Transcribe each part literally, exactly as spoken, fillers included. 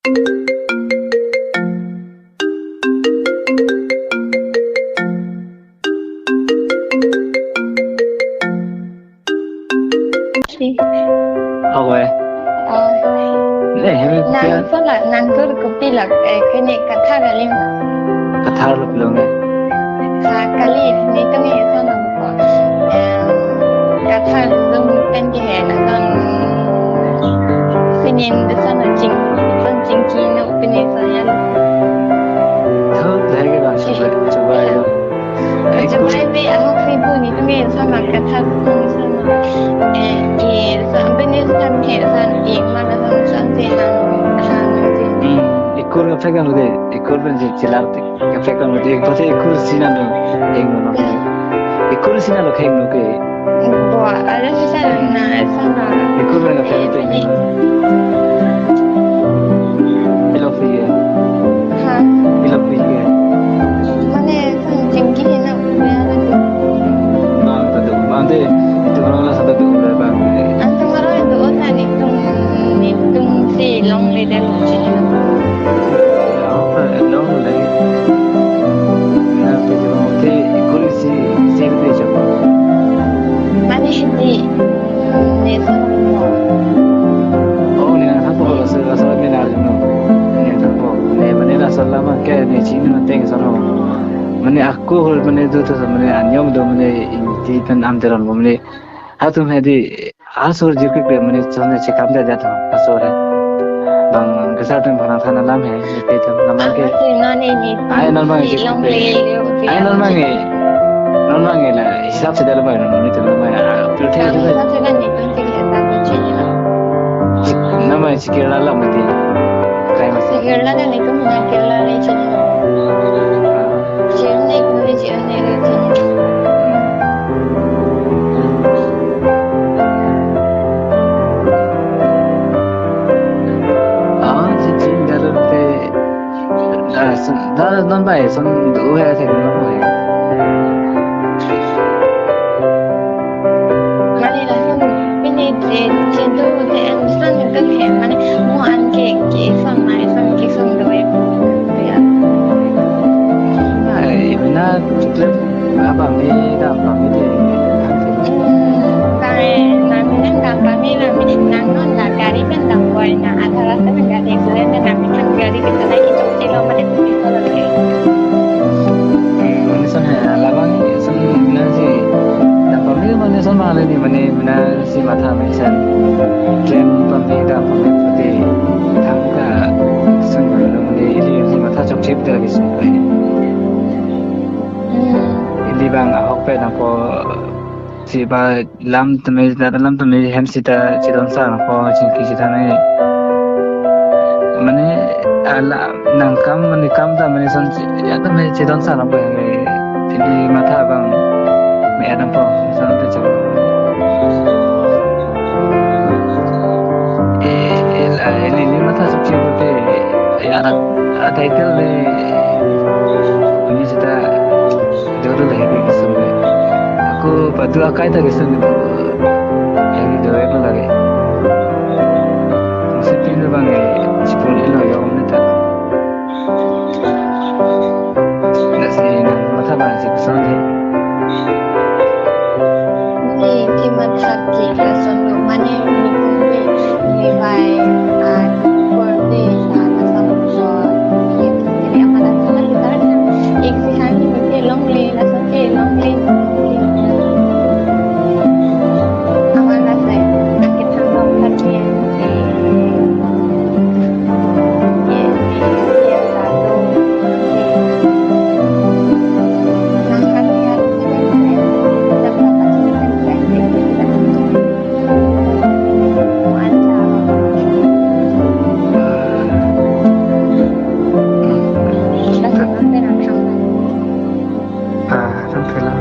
Si. Awe. Oh. Ne, hemi nang pia. Sala, nang tur kopi lak, eh, kene Kathar alim. Kathar lo pilong ne. Ha, kali, netum ke sala ko. Em, Kathar dung pen ke hai, na kan. Pinin de sala ching, sala chingki no pinin saya. Tho, dai ke bang, coba, coba ya. Coba ya, ahok si bu netum ke sala Kathar, sala, eh, eh, sa, pinin sa, eh, sa, eh, mana sa, sa, si, ha, ha, si. Hmm, ikur kaprek kan lo de, ikur pen si, chelar te, kaprek kan lo de, pasti ikur si nang lo, heng lo, no. Ikur si nang lo, heng lo ke. Bo, ada sisa na, sala. Ikur pen kaprek te. Pilo pi ya. Ha. Pilo pi ya. Mane, Chingki hina uya lagi. Bang, ta do. Bang, te, itu orang lah satu do, bang. Antum orang itu, oh, tadi tung, netum si longle de longle. Apa, longle? Nah, itu orang te, ikut si, si itu siapa? Mane di, ne sa mo. Oh, ne nangthangpo, laso, laso ne nangarjuno. Ne nangthangpo. Ne, mane laso alam ke, ne chini manteng sono. Mane ako hol mane do to mane anyong do mane inti pen am teron bo mane. Hatum hedi asor jirkik mane chone chekam da jat ho asor hai. Bang kesar pen bang thana lam hai, ipi tam lam ke. Ama si non ini. Ai non bang si long le. Ai non bang e. Non bang e la hisab se dal bang non itu lam hai. Pil the. Hisab se kan netum ke hisab se. Nama si Kerala lam mati. Kai masi. Kerala kan netum na Kerala le chini. Chini ko le chini le chini. Ah, si chini dalu te. Ah, sun, dalu non bai, sun du hai thek non bai. Mane lason pine je, je do te an son do he, mane mo an ke, ke son na, son ke son do e. Ya. Ai, mina chukle, apa mi da, apa mi de. Hmm, tai, na mina da, apa mi na, mi nang non la gari pen dam boy na, ada rasa na gari, selain na mi kan gari kita lagi chok chilo mane. Mane son hai, labang son mina si, dam pame mane son mane ni mane mina si matha mesen. Train pame dam pame pute thangka son mane mane ili si matha chokchip da ke son. Ili bang ahok pen ako si ba lam tame, da lam tame hem sita chidon sa nangpo, chingki sita ne. Mane ala nangkam mane kam ta mane son chi-, ya tame chidon sa nangpo, eh, tini matha bang me adam po, son te chok. Eh, eh, la, eh, li, li matha sok chi pute, eh, anak, anak title le, ini sita Jodoh lahai ke kesung le. Ako patu akai ta kesung le. Yang di doa itu lagi. Mesti pintu bang eh, sepuluh kilo yang mana tak. Nasi nang mata bang si kesung le. Ni kimat sakit kesung lo mane ni kumbe ni bai a korde sa kesung lo. Jadi amat aku lagi tarik. Ek si hani mesti longle, lason ke longle. Amat nasi, akit hangkong kan ke. Ye, ye, ye, satu. Nangkan lihat, dapat apa sih kan, kan, kan, kan. Ah, tangtela.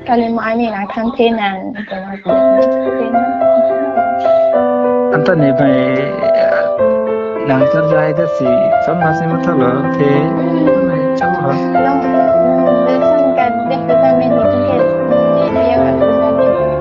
Kali mo ani nang tangte nang. Anta ne bai, nang tur bai da si, son masi matha lo, te, chong ho. Long, de son ka, de ka, me ni ke, ni dia ka, ni dia ka.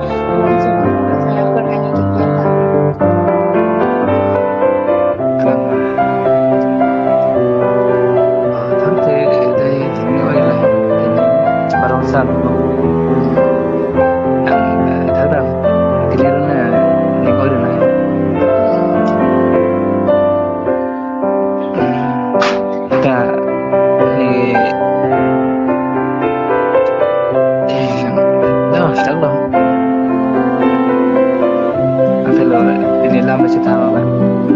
Chalo. Aphi lo, pini lam si thang lo.